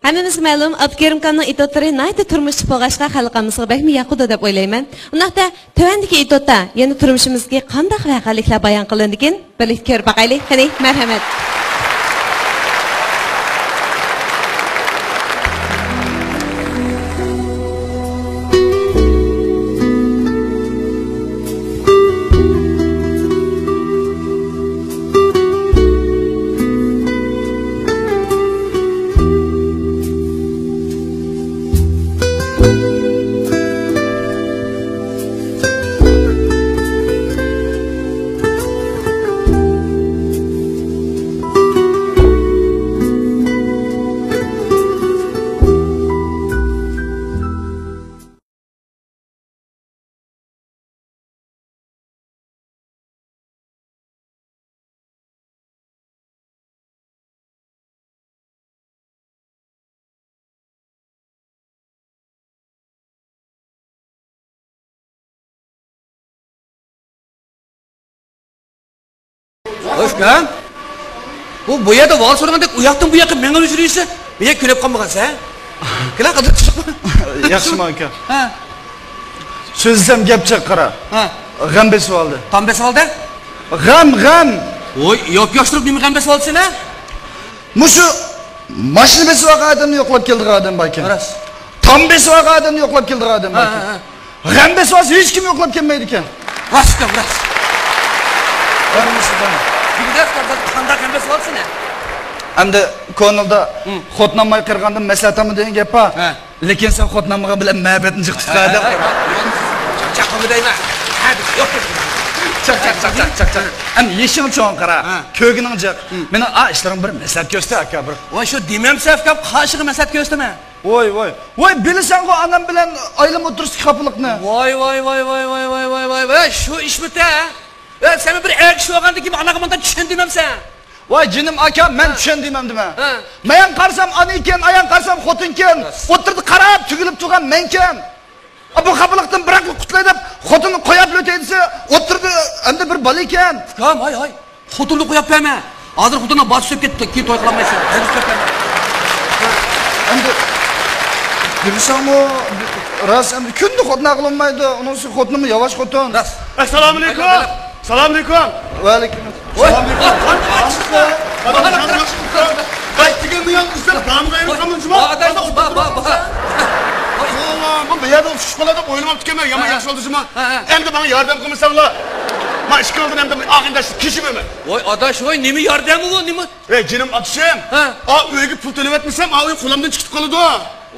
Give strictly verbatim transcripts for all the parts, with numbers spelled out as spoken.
ھەممىمىزگە مەلۇم، ئابدۇكېرىم ئاكامنىڭ ئېتوتلىرى ناھايىتى تۇرمۇشلۇق بولغاچقا، خەلق ئاممىسىغا بەكمۇ ياقىدۇ دەپ ئويلايمەن. ئۇنداقتا، تۆۋەندىكى ئېتوتتا يەنە تۇرمۇشىمىزدىكى قانداق ۋەقەلىكلەر بايان قىلىنىدىكىن؟ بىرلىكتە كۆرۈپ باقايلى. قېنى، مەرھەمەت. ئۇكام، بۇ، بۇ يەردە ۋال سورىغاندەك ئۇ ياقتىن بۇ ياققا مېڭىپ يۈرۈيسە، مېنى كۆرۈپ قالمىغانسەن، ھە؟ كېلە، قىزىق چىقىپ. ياخشىمۇ، ئاكا؟ ھە. سۆزلىسەم گەپ جىق، قارا. ھە. غەم بېسىۋالدى. تام بېسىۋالدى؟ غەم، غەم. ۋوي، ياپ-ياش تۇرۇپ نېمە غەم بېسىۋالدى سېنى؟ مۇشۇ ماشىنا بېسىۋالغان ئادەمنى يوقلاپ كېلىدىغان ئادەم باركەن. راست. تام بېسىۋالغان ئادەمنى يوقلاپ كېلىدىغان ئادەم ھە، باركەن. ھە، ھە. غەم بېسىۋالسا ھېچكىم يوقلاپ كەلمەيدىكەن. راست ئۇكام، راست. دېگۈدەك ئۇكام، قانداق غەم بېسىۋالدى سېنى؟ ئەمدى كونىلدا ھىم. خوتۇن ئالماي قېرىغاندىن مەسلىھەت ئالما دېگەن گەپ بار. ھە. لېكىن سەن خوتۇن ئالمىغان بىلەن مەرىپەتنى جىق تۇتقان ئادەم. چاق، چاق قىلما دەيمەن. ھە، يوق. چاق، چاق، چاق، چاق، چاق، چاق. ئەمدى يېشىڭ چوڭ، قارا. ھە. كۆرگىنىڭ جىق. ھىم. مېنىڭ ئا ئىشلىرىم بىر مەسلىھەت كۆرسىتە، ئاكا، بىر. ۋاي، شۇ دېمەمسە ئۇكام، قاشىغا مەسلىھەت كۆرسىتىمەن. ۋاي، ۋاي. ۋاي، بىلىسەنغۇ ئانام بىلەن ئايلىم ئوتتۇرىسىدىكى خاپىلىقنى. ۋاي، ۋاي، ۋاي، شۇ ئىشمىتە؟ ۋە سەن بىر ئەر كىشى بولغاندىن كېيىن ئاناڭغا مۇنداق چۈشەن دېمەمسەن؟ ۋاي، جېنىم ئاكا، مەن ھە. چۈشەن دېمەمدىمەن. ھە. مايان قارىسام ئانا ئىكەن، ئايان قارىسام خوتۇن ئىكەن. راست. ئوتتۇرىدا قاراپ تۈگۈلۈپ تۇرغان مەنكەن. ئا، بۇ خاپىلىقتىن بىراقلا قۇتۇلاي دەپ خوتۇننى قويۇپ ئۆتەي دېسە، ئوتتۇرىدا ئەمدى بىر بالا ئىكەن. ئۇكام، ھاي، ھاي. خوتۇننى قويۇپ بەرمە. ھازىر خوتۇننىڭ باشى سۆپ كەتتى، كېيىن توي قىلالمايسەن. ھەرگىز قويۇپ بەرمە. ئەمدى بىلسەڭمۇ، راست، ئەمدى كۈندە خوتۇن ئاقلانمايدۇ. ئۇنىڭ ئۈستىگە خوتۇنمۇ ياۋاش خوتۇن. راست. ئەسسالامۇئەلەيكۇم. سالامئەلەيكۇم. ۋەئەلەيكۇم. ۋوي. سالامئەلەيكۇم. قايتتىكەن يالغۇز دەپ دامغا ئېلىپ قالمىدىما؟ بار، بار، بار، بار. توۋا، بۇ يەردە ئۇچۇش بالا دەپ ئويلىماپتىكەنمەن، يامان ھە. ياخشى بولدى شۇما. ھە، ھە. ئەمدى ماڭا ياردەم قىلمىساڭلار، ما ئىشىك ئالدىدا ئەمدى ئاغىنىداشلىق كېچىمەيمەن. ۋاي ئاداش، ۋاي نېمە ياردەم ئۇ، نېمە؟ ئەي جېنىم ئاتىشىم، ھە. ئا ئۆيگە پۇل تۆلىۋەتمىسەم، ئا ئۆي قولۇمدىن چىقىپ قالىدۇ.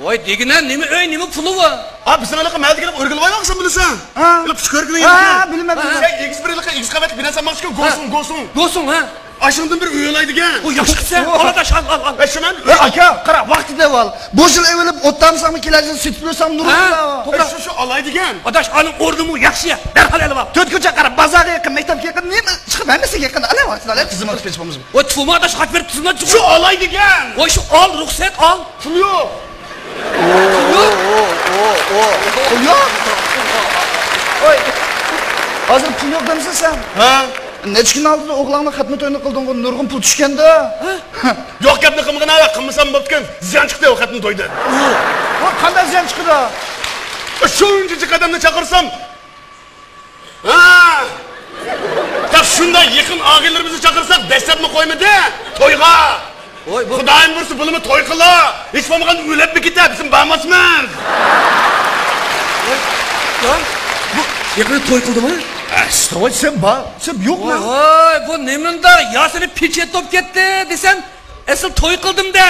ۋاي دېگىنە، نېمە ئۆي، نېمە پۇلى ئۇ؟ ئا بىزنىڭ ھېلىقى مەھەللىدىكى ئۆرگىلى بايۋاقسان بىلىسەن؟ ھە. ھېلىقى پۇشكۆرگىنى ھە، يەنىكى. بىلىمەن، ھە، بىلىمەن. ئەي ئېگىز بىر ھېلىقى ئېگىز قەۋەتلىك بىنا سالماقچىكەن، ھە. گوسۇڭ، گوسۇڭ. گوسۇڭ، ھە. ئاشۇندىن بىر ئۆي ئالاي دېگەن. ئۇ ياخشى قىپسەن. ئۇ ئال ئاداش، ئال، ئال، ئال. ئە شۇ مەن. ئە ئاكا، قارا، ۋاقتى دەۋال. بۇ يىل ئېۋىلىپ ئوتتامساڭمۇ كېلەر يىل سېتىپ بېرسەڭ نۇرغۇن ھە، توغرا. ئە شۇ، شۇ ئالاي دېگەن. ئاداش، ئانىڭ ئورنىمۇ ياخشى. دەرھال ئېلىۋال. تۆت كوچە قارا، بازارغا يېقىن، مەكتەپكە يېقىن، نېمە ئىشقا ھەممىسىگە يېقىن. ئەلە ۋاقتىدا ئەلە تىزىملىتىپ بېرىپ بولىمىز. ۋاي تۇفۇما ئاداش، خەت بېرىپ تىزىملات. شۇ ئالاي دېگەن. ۋاي شۇ ئال، رۇخسەت ئال. پۇل يوق. پۇل يوق؟ پۇل يوق. ۋاي. ھازىر پۇل يوق دەمسەن سەن؟ ھە. نەچچە كۈن ئالدىدا ئوغلۇڭنىڭ خەتنە تويىنى قىلدىڭغۇ، نۇرغۇن پۇل چۈشكەندە. ھە؟ يوق گەپنى قىلمىغىن ھە، قىلمىسام بوپتىكەن، زىيان چىقتى ئۇ خەتنە تويدا. ۋاي قانداق زىيان چىقىدۇ؟ شۇنچە جىق ئادەمنى چاقىرسام، ھە! تاق شۇنداق يېقىن ئاغىنىلىرىمىزنى چاقىرساق، دەسسەپمۇ قويمىدى تويغا. ۋوي، بۇ خۇدايىم بۇيرۇسا بۇنىمۇ توي قىلا. ھېچ بولمىغاندا ئۆلۈپمۇ كېتە، بىزمۇ بارماسمىز. ۋوي، يا، بۇ يېقىندا توي قىلدىمۇ؟ ئەستاغفۇرۇللا، سەن بار، سەن يوقمۇ؟ ۋوي، بۇ نېمىنداق ياسىنى پېچەت بولۇپ كەتتى دېسەم، ئەسلى توي قىلدىم-دە.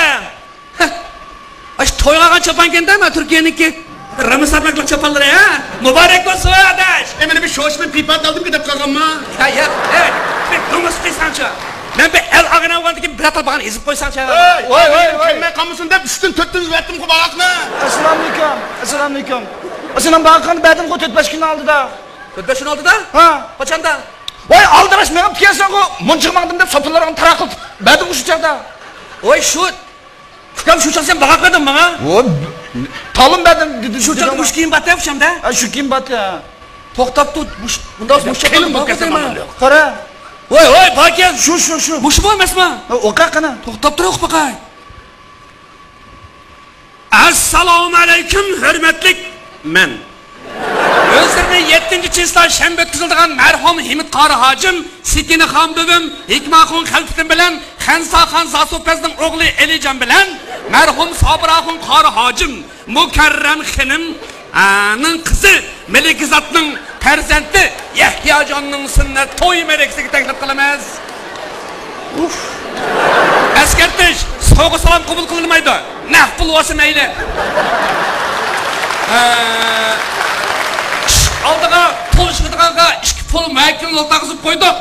ئاشۇ تويغا ئالغان چاپانكەن-دە، مانا تۈركىيەنىڭكى رامىسارنىڭ چاپانلىرى، ھە؟ مۇبارەك بولسۇن ئاداش! ئەي مانا بىر شوشمىنى پىپات ئالدىمكى دەپ قالغانما؟ ھە، ياق، ھەي، بىر نومۇس قىلساڭچۇ. مەن بىر ئەل ئاغىنەم بولغاندىكىن بىر ئاتال باغان ئېزىپ قويساڭچۇ. ھەي، ۋاي، ۋاي، ۋاي. كەلمەي قالمىسۇن دەپ ئۈچتىن تۆتتىن ئۇزىۋەتتىمغۇ باغاقنى. ئەسسالامۇئەلەيكۇم، ئەسسالامۇئەلەيكۇم. ئەسسالام باغاقنى بەردىمغۇ تۆت بەش كۈن ئالدىدا. تۆت بەش كۈن ئالدىدا؟ ھە. قاچاندا؟ ۋاي ئالدىراش مېڭىپ كەلسەڭغۇ، مۇنچىغا ماڭدىم دەپ سوپۇنلىرىڭنى تاراق قىلىپ بەردىمغۇ شۇ چاغدا. ۋاي شۇ ئۇكام، شۇ چاغ سەن باغاق بەردىڭ ماڭا. ۋو، تالون بەردىم، دېدى، شۇ چاغدا مۇشۇ كىيىم بارتى ئوخشامدا. ھە، شۇ كىيىم بارتى. توختاپ تۇر، مۇش-، مۇنداق مۇشۇ چاغدا باغاق بەردىڭ. قارا. ۋاي، ۋاي، باركەن. شۇ، شۇ، شۇ. مۇشۇمۇ ئەمەسما؟ ھە، ئوقۇ قېنى. توختاپ تۇر، ئوقۇپ باقاي. ئەسسالامۇ ئەلەيكۇم، ھۆرمەتلىك مەن. ئۆزلىرىنى يەتتىنچى چىسلا شەنبە ئۆتكۈزۈلىدىغان مەرھۇم ھىمىت قارى ھاجىم، سېكىنەخان بۈۋىم، ھېكماخۇن خەلپىتىم بىلەن خەنساخان زاسۇپەزنىڭ ئوغلى ئېلىجان بىلەن مەرھۇم سابىراخۇن قارى ھاجىم، مۇكەررەم خېنىم، ئانىڭ قىزى مەلىكىزادنىڭ پەرزەنتى يەھياجاننىڭ سۈننەت توي مەرىكىسىگە تەكلىپ قىلىمىز. ئۇف. ئەسكەرتىش، سوۋغا سالام قوبۇل قىلىنمايدۇ. نەق پۇل بولسا مەيلى. ھە، ئىشىك ئالدىغا پۇل ئىشلىتىدىغانغا ئىككى پۇل مەيكىن نوتا قىزىپ قويدۇق.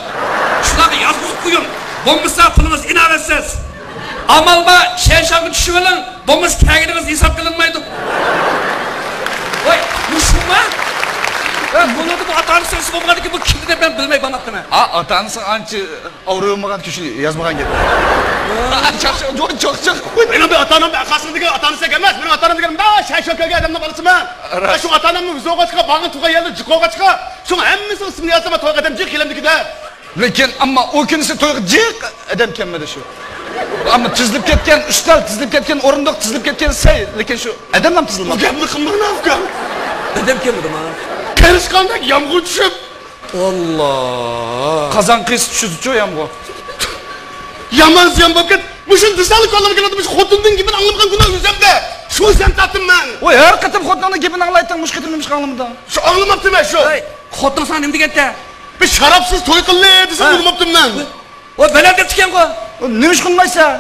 شۇلارغا يازغۇزۇپ قويۇڭ. بولمىسا پۇلىڭىز ئىناۋەتسىز. ئامال بار، شەيشانغا چۈشۈۋېلىڭ. بولمىسا كەلگىنىڭىز ھېساب قىلىنمايدۇ. ۋاي، مۇشۇما؟ ھە، بۇنىڭدا بۇ ئاتا-ئانىسى بولمىغاندىكىن بۇ كىمدۇ دەپ مەن بىلمەي بارماپتىمەن. ھە، ئاتا-ئانىسى ئانچە ئاۋرىمىغان كىشى يازمىغان گەپ. چاقچاق، جوق، چاقچاق. مېنىڭ بىر ئاتا-ئانام ئەخاسىمدىكى ئاتا-ئانىسى ئەمەس، مېنىڭ ئاتا-ئانام دېگەن مۇنداق شەيشان كۆرگەن ئادەمنىڭ بالىسىمەن. راست. شۇ ئاتا-ئانامنىڭ يۈزى ئوغاچقا، بارغان تۇغقان يەردە جىق ئوغاچقا، شۇڭا ھەممىسىنىڭ ئىسمىنى يازسام، توي قەدەم جىق كېلەمدىكىدە. لېكىن ئەمما ئۇ كۈنىسى تويغا جىق ئادەم كەلمىدى شۇ. ئەمما تىزىلىپ كەتكەن ئۈستەل، تىزىلىپ كەتكەن ئورۇندۇق، تىزىلىپ كەتكەن سەي، لېكىن شۇ ئادەملەر بۇ تىزىلمىدى. گەپنى قىلمىغىن ئۇكام. ئادەم كەلمىدىما؟ قېرىشقاندەك يامغۇر چۈشۈپ. ئاللا. قازان قىيسا چۈشىدىچۇ يامغۇر. يامان زىيان بولۇپ كەت. مۇشۇنى دېسەڭلا كاللامغا كېلىۋاتىدۇ. مۇشۇ خوتۇندىن گېپىنى ئاڭلىمىغان گۇناھ ئۆزۈمدە. شۇ زىيان تارتتىم مەن. ۋاي، ھەر قېتىم خوتۇنۇڭنىڭ گېپىنى ئاڭلايتتىڭ، مۇشۇ قېتىم نېمىشقا ئاڭلىمىدىڭ؟ شۇ ئاڭلىماپتىمەن شۇ. ۋاي، خوتۇنۇڭ ساڭا نېمە دېگەنتە؟ بىز شارابسىز توي قىلدى دېسەم، ھە. ئۇنىماپتىمەن. ۋاي، بەلەن دەپتىكەنغۇ. نېمىشقا ئۇنىمايسەن؟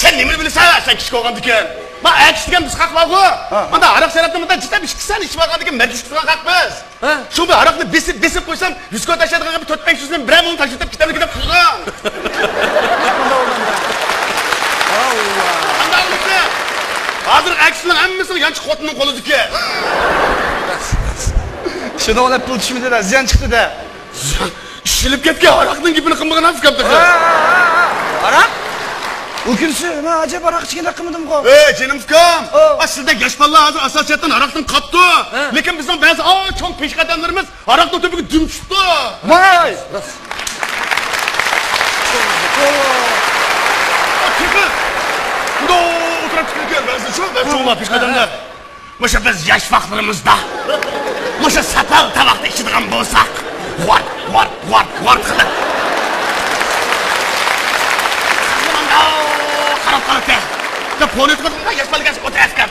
سەن نېمىنى بىلىسەن، سەن كىچىك بولغاندىكىن. ما ئەكىش دېگەن بىز خەق بارغۇ. ھە. مانا ھاراق شارابنى مۇنداق جىتەپ ئىككى سان ئىچىپ ئالغاندىكىن مەركىزى تۇتقان خەق بىز. ھە. شۇ بىر ھاراقنى بېسىپ، بېسىپ قويسام، يۈز كوي تاشلايدىغانغا بىر تۆت بەش يۈزنى بىرەر مىڭ تاشلىتىپ كېتەمدىكىن دەپ قىلغان. ئاللا. قانداق بىلىسەن؟ ھازىر ئەكىشنىڭ ھەممىسىنىڭ يانچۇق خوتۇننىڭ قولىدىكى. شۇنىڭ بىلەن پۇل چۈشمىدى-دە، زىيان چىقتى-دە. ئىشلىپ كەتكەن ھاراقنىڭ گېپىنى قىلمىغىن ئۇكام تېخى. ھە، ھە، ھە، ھە. ھاراق؟ ئۇ كۈنسى مەن ئەجەب ھاراق ئىچكەندەك قىلمىدىمغۇ؟ ئەي جېنىم ئۇكام، ئا سىزدەك ياش بالىلار ھازىر ئاساسىيەتتىن ھاراقتىن قاپتۇ. ھە. لېكىن بىزنىڭ بەزى ئا چوڭ پېشقەدەملىرىمىز ھاراقنىڭ تۆپىگە دۈم چۈشۈپتۇ. ۋاي! تېخى مۇنداق ئولتۇرۇپ كېتىدىكەن بەزى شۇ، بەزى چوڭلار پېشقەدەملەر. مۇشۇ بىز ياش ۋاقىتلىرىمىزدا مۇشۇ ساپال تاماقنى ئىچىدىغان بولساق، ۋارت، ۋارت، ۋارت، ۋارت قىلىپ. قاراپ قالاتتى. دەپ پونى تۇتۇپ، ياش بالا كەلسە ئولتۇراسىكەن.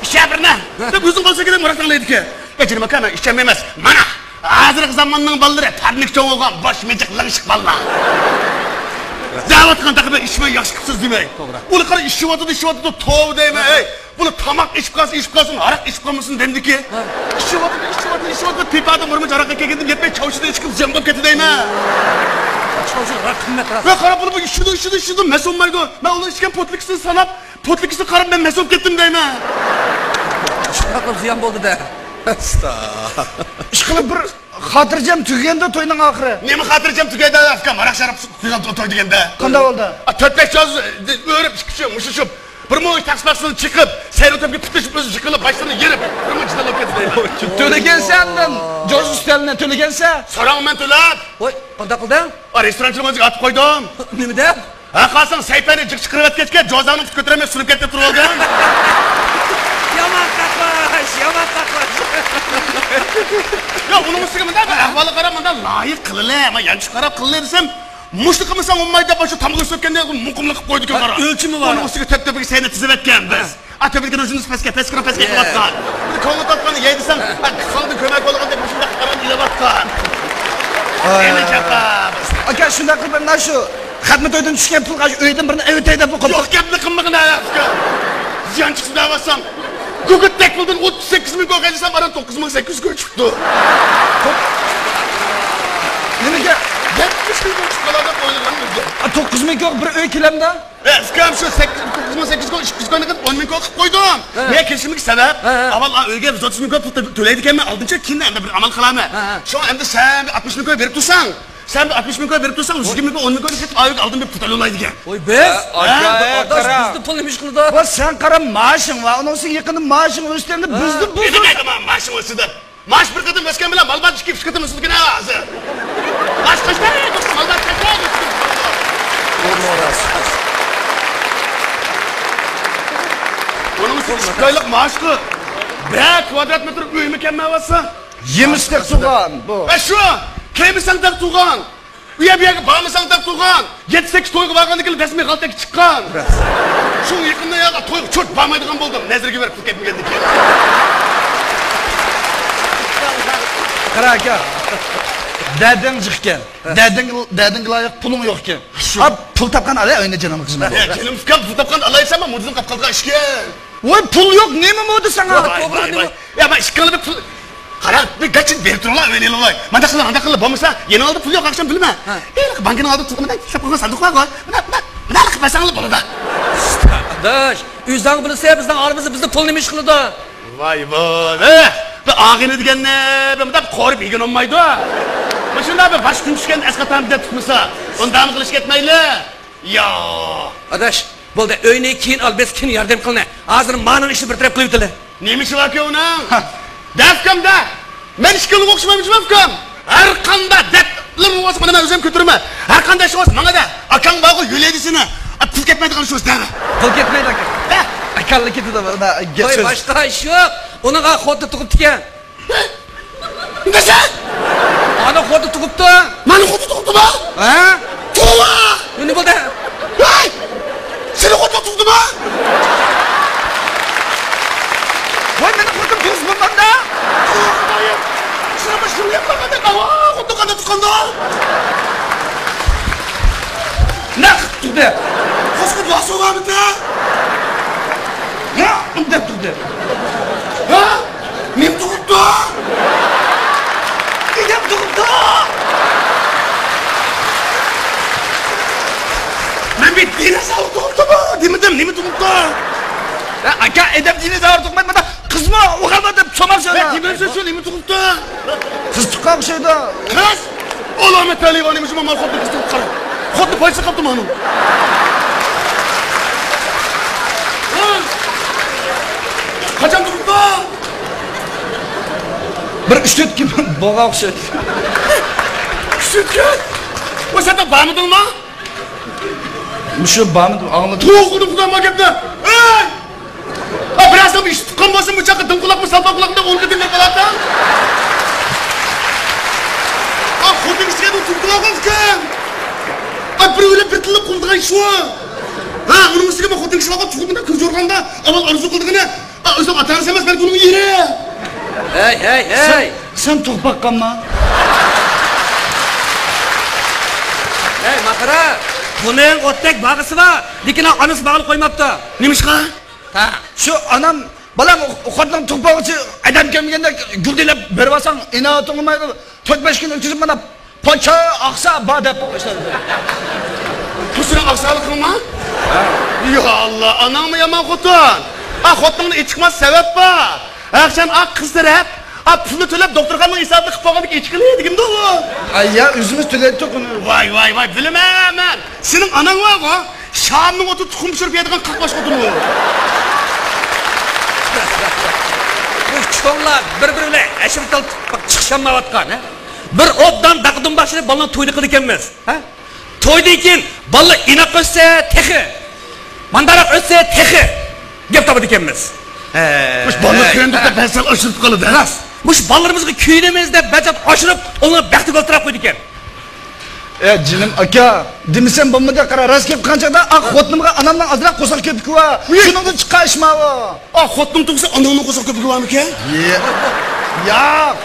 ئىچە بىرنى. دەپ ئۆزۈڭ بولسا كېرەك مۇرات ئاڭلايدىكەن. يا جېنىم ئاكا، مەن ئىچەلمەيمەن. مانا، ھازىرقى زاماننىڭ بالىلىرى پەرنىك چوڭ بولغان، بوش مىجىق لىڭشىق بالىلار. دەۋاتقان تېخى بىر ئىچمەي ياخشى قىپسىز دېمەي. توغرا. ئۇلار قارا ئىچىۋاتىدۇ، ئىچىۋاتىدۇ، توۋا دەيمەن، ئەي. بۇلار تاماق ئىچىپ قالسۇن، ئىچىپ قالسۇن، ھاراق ئىچىپ قالمىسۇن دەمدىكى. ھە. ئىچىۋاتىدۇ، ئىچىۋاتىدۇ، ئىچىۋاتىدۇ، پىپادا بىر مۇنچە ھاراققا كەلگەندىن يەتمەي چاۋشىدىن ئىچىپ زىيان بولۇپ كەتتى دەيمەن. چاۋشى ھاراق قىممەت راست. ۋە قاراپ بولۇپ ئىچىدۇ، ئىچىدۇ، ئىچىدۇ، مەس بولمايدۇ. مەن ئۇلار ئىچكەن پوتلىكىسىنى ساناپ، پوتلىكىسىنى قاراپ مەن مەس بولۇپ كەتتىم دەيمەن. شۇنداق قىلىپ زىيان بولدى-دە. ئىشقىلىپ بىر خاتىرجەم تۈگىگەندۇ توينىڭ ئاخىرى. نېمە خاتىرجەم تۈگەيدۇ ئۇكام، ھاراق شاراب قۇيغان توي دېگەندە. قانداق بولدى؟ ئا، تۆت بەش چاز ئۆرۈپ، ئىككى ئۈچى مۇشۇشۇپ، بىر مۇنچە تەقسىماتسىنى چېقىپ، سەيلە تۆپكە پۈتۈشۈپ، ئۆزى يىقىلىپ، باشلىرىنى يېرىپ، بىر مۇنچە جېدەل بولۇپ كەتتى. تۆلىگەنسەن ئاندىن، جوز ئۈستەلنى تۆلىگەنسەن. سوراڭ مەن تۆلەپ. ۋاي، قانداق قىلدىڭ؟ ئا، رېستورانچىنىڭ ئۆزىگە ئاتىپ قويدۇم. نېمە دەپ؟ ھە، قارىساڭ سەيپەنى جىق چىقىرىۋەتكەچكە، جوزاڭنىڭ پۇتى كۆتۈرەلمەي سۇنۇپ كەتتى تۇرۇۋالدىم. يامان قاقلاش، يامان قاقلاش. يا، ئۇنىڭ ئۈستىگە مۇنداق بىر ئەھۋالغا قاراپ، مۇنداق لايىق قىلىلە، ما يانچۇق قاراپ قىلىلە دېسەم، مۇشۇنى قىلمىساڭ بولمايدۇ دەپ، شۇ تامغا سۆككەندە مۇقىملىققا قويدىكەن، ھە، قارا. ئۆلچىمى بار. ئۇنىڭ ئۈستىگە تۆت تۆپىگە سەينى تىزىۋەتكەن بىز. ھە. ئا، تۆپىدىكى روژنىسى پەسكە، پەسكىرى پەسكە قىلىۋاتقان. بىر كۆڭلى تارتقان يەي دېسەڭ، ھە، خالدىن كۆمەك بولغان دەپ مۇشۇنداق قارام ئېلىۋاتقان. ئاي. يەنە جاپا. ئاكا، شۇنداق قىلىپ، مانا شۇ خەتنە تويدىن چۈشكەن پۇلغا ئۆيدىن بىرنى ئەۋېتەي دەپمۇ قوپتۇق. يوق گەپنى قىلمىغىن، ئاكا. زىيان چىقسۇن دەۋاتسام. گۈگۈت تەكپىلدىن ئوتتۇز سەككىز مىڭ كوي قايتىسام، ئاران توققۇز مىڭ سەككىز يۈز كوي چىقىپتۇ. نېمىگە؟ يەتمىش مىڭ كوي چىقىپ قالار دەپ ئويلىغان ئىدىم. ئا، توققۇز مىڭ كوي بىر ئۆي كېلەمدۇ؟ ئە، ئۇكام، شۇ سەككىز، توققۇز مىڭ سەككىز يۈز كوي، ئىككى يۈز كوينى قىلىپ، ئون مىڭ كوي قىلىپ قويدۇم. ھە. نېمە كېلىشىملىك سەۋەب؟ ھە، ھە. ئاۋۋال ئا ئۆيگە يۈز ئوتتۇز مىڭ كوي پۇل تۆلەيدىكەنمەن، ئالدىنچە كېيىن ئەمدى بىر ئامال قىلارمەن. ھە، ھە. شۇڭا ئەمدى سەن بىر ئاتمىش مىڭ كوي بېرىپ تۇرساڭ، سەن بىر ئاتمىش مىڭ كوي بېرىپ تۇرساڭ، يۈز يىگىرمە مىڭ كوي، ئون مىڭ كوينى قېتىپ ئا ئۆيگە ئالدىن بېرىپ تۇتايلى دېگەن. ۋاي، بىز؟ ھە، ئاكا، ھە، ئاداش، قارا. بىزنى پۇل نېمە ئىش قىلىدۇ؟ ۋاي، سەن قارا، مائاشىڭ ۋە ئۇنىڭ ئۈستىگە يېقىندا مائاشىڭ ئۆستى، ئەمدى ھە. بىزنى بۇزدۇرسا. نېمە دەيدۇ مائاشىڭ ئۆستى دەپ؟ مائاش بىر قېتىم ئۆسكەن بىلەن مال باجى ئىككى، ئۈچ قېتىم ئۆسىدىكەن ھازىر. مائاش قاچتى؟ مال باجى قاچتى؟ ئۇنىڭ ئىككى ئايلىق مائاشقا بىرەر كۋادرات مېتىر ئۆيمۇ كەلمەيۋاتسا. يېمىشتەك تۇغان بۇ. ئە، شۇ، كەلمىسەڭ دەپ تۇغان. ئۇ يەر بۇ يەرگە بارمىساڭ دەپ تۇغان. يەتتە سەككىز تويغا بارغاندىن كېيىن رەسمىي غالتەككە چىققان. شۇ يېقىندا يا تويغا چوت بارمايدىغان بولدۇم، نەزىرگە بېرىپ پۇل كەتمىگەندىن كېيىن. قارا ئاكا، دەردىڭ جىق ئىكەن. دەردىڭ، دەردىڭگە لايىق پۇلۇڭ يوق ئىكەن. شۇ. ئا، پۇل تاپقان ئالاي ئۆينى جېنىمغا خىزمەت. يا، جېنىم ئۇكام، پۇل تاپقان ئالايسەنمۇ، مۇدىرنىڭ قاپقالغان ئىشىكى. ۋاي، پۇل يوق، نېمە بولدى ساڭا؟ ۋاي، توغرا، ۋاي، نېمە؟ ۋاي. يا، مانا ئىككىڭلار بىر پۇل. قارا، بىر گەچچىنى بېرىپ تۇرۇڭلار، ئۆينى ئېلىۋالاي. مانداق قىلىڭ، ئانداق قىلىڭ، بولمىسا يېنىڭلاردا پۇل يوق، ئاخشام بىلىمەن. ھە. ئېي، بانكىنىڭ ئالدىدا تۇرغىنىمەن، ئىشلەپ قويغان ساندۇق بارغۇ. مانا، مانا، مانا قىلىپ بەرسەڭلار بولىدۇ. ئاداش، ئۆزۈڭ بىلىسەن، بىزنىڭ ئارىمىزدا بىزدە پۇل نېمە ئىش قىلىدۇ؟ ۋاي، ۋاي، ئە، بىر ئاغىنە دېگەننى بىر مۇنداق قورۇپ يېگىن بولمايدۇ. مۇشۇنداق بىر باش كۈن چۈشكەندە ئەسقاتامدە تۇتمىسا، ئۇنداقمۇ قىلىش كەتمەيلى. يا. ئاداش، بولدى، ئۆينى كېيىن ئال، بىز كېيىن ياردەم قىلىنە. ھازىر مانىڭ ئىشىنى بىر تەرەپ قىلىۋېتىلى. نېمە ئىشى باركى ئۇنىڭ؟ ھە. دە ئۇكام دە. مەن ئىككىڭلارغا ئوخشىمايمەن ئۇكام. ھەر قانداق دەردلىرىڭ بولسا مانا مەن ئۆزۈم كۆتۈرىمەن. ھەر قانداق ئىشىڭ بولسا ماڭا دە. ئاكاڭ بارغۇ يۆلەيدۇ سېنى. ئا، پۇل كەتمەيدىغان ئىش بولسا دەۋە. پۇل كەتمەيدۇ ئاكا. دە. ئاكاڭلا كېتىدۇ. ۋاي، باشقا ئىش يوق. ئۇنىڭغا خوتۇنى تۇغۇپتىكەن. نېمە دەيسەن؟ ئانا خوتۇن تۇغۇپتۇ. مانا خوتۇن تۇغۇپتۇما؟ ھە؟ توۋا! نېمە بولدى؟ ھەي! سېنى خوتۇن تۇغدىما؟ ۋاي، مېنىڭ خوتۇنۇم تۇغۇس بولمامدا؟ توۋا، خۇدايىم! شۇنىڭ بىر شۇنى ياپماغاندا، ئاۋا، خوتۇن قانداق تۇغقاندا؟ نەق تۇغدى. قوشقا دۇئا سوراپتۇ. نەق دەپ تۇغدى. ھە؟ نېمە تۇغۇپتۇ؟ ئادەم تۇغۇپتۇ. مەن بىر دىنوزاۋر تۇغۇپتۇ دېمىدىم، نېمە تۇغۇپتۇ؟ ھە، ئاكا، ئادەم دىنوزاۋر تۇغمايدۇ، مانا قىزمۇ ئۇ خەۋەردە سوماق سۆزلەپ. دېمەمسە شۇ نېمە تۇغۇپتۇ؟ قىز تۇغقان ئوخشايدۇ. قىز؟ ئالامەت تەلىيىۋا نېمە شۇ مال خوتۇن قىز تۇغۇپ قارا. خوتۇن پايسا قاپتۇ مانا. قاچان تۇغۇپتۇ؟ بىر ئۈچ تۆت كۈن بولغان ئوخشايدۇ. ئۈچ تۆت كۈن؟ ۋاي، سەن بارمىدىڭما؟ مۇشۇ بارمىدىم، ئاڭلىدىم. توغرىدىم خۇدام ما گەپنى. ئەي! ئا، بىرەرسىڭ ئىش تۇتقان بولسا، بۇ چاققا دىڭ قۇلاقمۇ، سالپاق قۇلاقمۇ ئوڭغا دىڭ قىلىۋاتىڭ. ئا، خوتۇن ئىچىگە بىر تۇرۇپ قالغانكەن. ئا، بىر ئۆلۈپ بىر تىللىق قىلىدىغان ئىش ئۇ. ھە، ئۇنىڭ ئۈستىگە بۇ خوتۇن كىشىلەرگە تۇغۇپ مۇنداق كۆز يورغاندا، ئاۋۋال ئارزۇ قىلىدىغىنى، ئا، ئۆزۈڭ ئاتا-ئانىسى ئەمەس، بەلكى ئۇنىڭ ئېرى. ھەي، ھەي، ھەي! سەن تۇغۇپ باققانما؟ ھەي، ماقارا! بۇنىڭ ئوتتەك باغىسى بار، لېكىن ئانىسى باغلىق قويماپتۇ. نېمىشقا؟ ھە. شۇ ئانام، بالام، ئۇ خوتۇنۇڭ تۇغۇپ باققۇچە ئادەم كەلمىگەندە گۈلدىلەپ بېرىۋالساڭ، ئىناۋىتىڭ بولمايدۇ. تۆت-بەش كۈن ئۆتكۈزۈپ مانا پوچا ئاقسا بار دەپ باشلايدۇ. قىزنىڭ ئاقسالىقىڭما؟ ھە. يا ئاللا، ئاناڭمۇ يامان خوتۇن. ئا، خوتۇنۇڭنى ئېچىقماس سەۋەب بار. ئاخشام ئا قىز تەرەپ، ئا، پۇلنى تۆلەپ، دوختۇرخانىنىڭ ھېسابىنى قىلىپ بولغاندىكىن ئېچىقىلى دېگىنىدۇ ئۇ. ئايا، ئۆزىمىز تۆلەيتتۇق ئۇنى. ۋاي، ۋاي، ۋاي، بىلىمەن مەن. سېنىڭ ئاناڭ بارغۇ، شامنىڭ ئوتىدا تۇخۇم پىشۇرۇپ يەيدىغان قاقباش خوتۇنۇ. بۇ چوڭلار بىر-بىرى بىلەن ئەشىرە تالىشىپ چىقىشالمايۋاتقان، ھە؟ بىر ئوبدان داقا-دۇمباق ئىشلەپ بالىنىڭ تويىنى قىلىدىكەنمىز، ھە؟ تويدىن كېيىن بالىلار ئىناق ئۆتسە تېخى، مانداراق ئۆتسە تېخى گەپ تاپىدىكەنمىز. ھە. مۇشۇ بالىلار كۆيۈندى دەپ بەزىلەر ئاشۇرۇپ قالىدۇ، ھە؟ راست. مۇشۇ بالىلىرىمىزغا كۆيۈنىمىز دەپ بەزەپ ئاشۇرۇپ، ئۇلارنى بەختىگە ئولتۇراپ قويىدىكەن. ئە، جېنىم ئاكا، دېمىسەم بولمىدى، قارا، راست گەپ قىلغان چاغدا، ئا، خوتۇنۇمغا ئانامنىڭ ئازراق قورساق كۆپۈكى بار. ئۇي. شۇنىڭدىن چىققان ئىشمۇ ئۇ. ئا، خوتۇنۇڭ تۇغسا ئاناڭنىڭ قورساق كۆپۈكى بارمىكەن؟ يە-، ياق.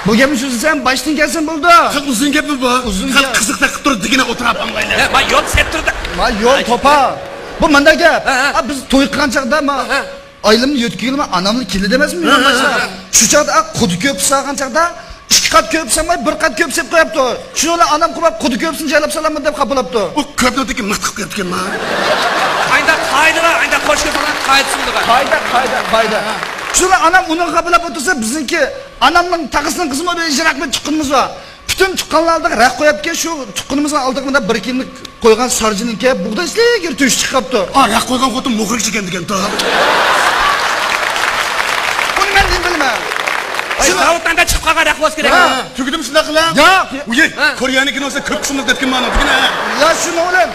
بۇ گەپنى سۆزلىسەم باشتىن كەلسۇن بولىدۇ. خەق ئۇزۇن گەپمۇ بار. ئۇزۇن خەق گەپ. قىزىق تېقىپ تۇرۇپ دېگىنە ئولتۇراپ ئاڭلايلى. ھە، ما يول سەت تۇردا. ما يول توپا. بۇ مۇنداق گەپ. ھە، ھە. ئا، بىز توي قىلغان چاغدا ما ھە. ئايلىمنى يۆتكىگىلى ئاناملا كېلىدۇ ئەمەسمۇ، ھە، مېھمان ھە، باشلىق؟ ھە. شۇ چاغدا، ئا، قۇدۇق كۆپۈك سالغان چاغدا، ئىككى قات كۆپۈك سالماي، بىر قات كۆپۈك سېلىپ قويۇپتۇ. شۇنىڭ بىلەن ئانام قوپۇپ، قۇدۇق كۆپۈكنى جايلاپ سالامدۇ دەپ خاپىلىپتۇ. ئۇ كۆپۈكنىڭ تېكى مىخ تىقىپ كەپتىكەن ما. قانداق قائىدە بار، قانداق قوشۇپ سالغان قائىدىسى بولىدىغان. قائىدە، قائىدە، قائىدە. شۇنىڭ بىلەن ئانام ئۇنىڭغا خاپىلەپ ئولتۇرسا، بىزنىڭكى ئانامنىڭ تاغىسىنىڭ قىزىمۇ بىر يىراق بىر تۇغقىنىمىز بار. پۈتۈن تۇغقانلار ئالدىغا رەق قويۇپتىكەن، شۇ تۇغقىنىمىزنىڭ ئالدىغا مۇنداق بىر كىيىملىك قويغان سارجىنىڭكى بۇغداي سىلىگىر تۆشۈك چىقىپتۇ. ئا، رەق قويغان خوتۇن مۇخرىچ ئىكەن دېگەنتۇ. بۇنى مەن نېمە بىلىمەن؟ ئاي، شۇ زاۋۇتتان چىقىپ قالغان رەق بولسا كېرەك. ھە، تۈگىدىم شۇنداق قىلىڭ. ياق. ئۇيەي، ھە. كورېيەنىڭكىنى بولسا كۆپ قىسىملىق دەپكىن مانا، دېگىنە. يا، شۇنىڭ بىلەن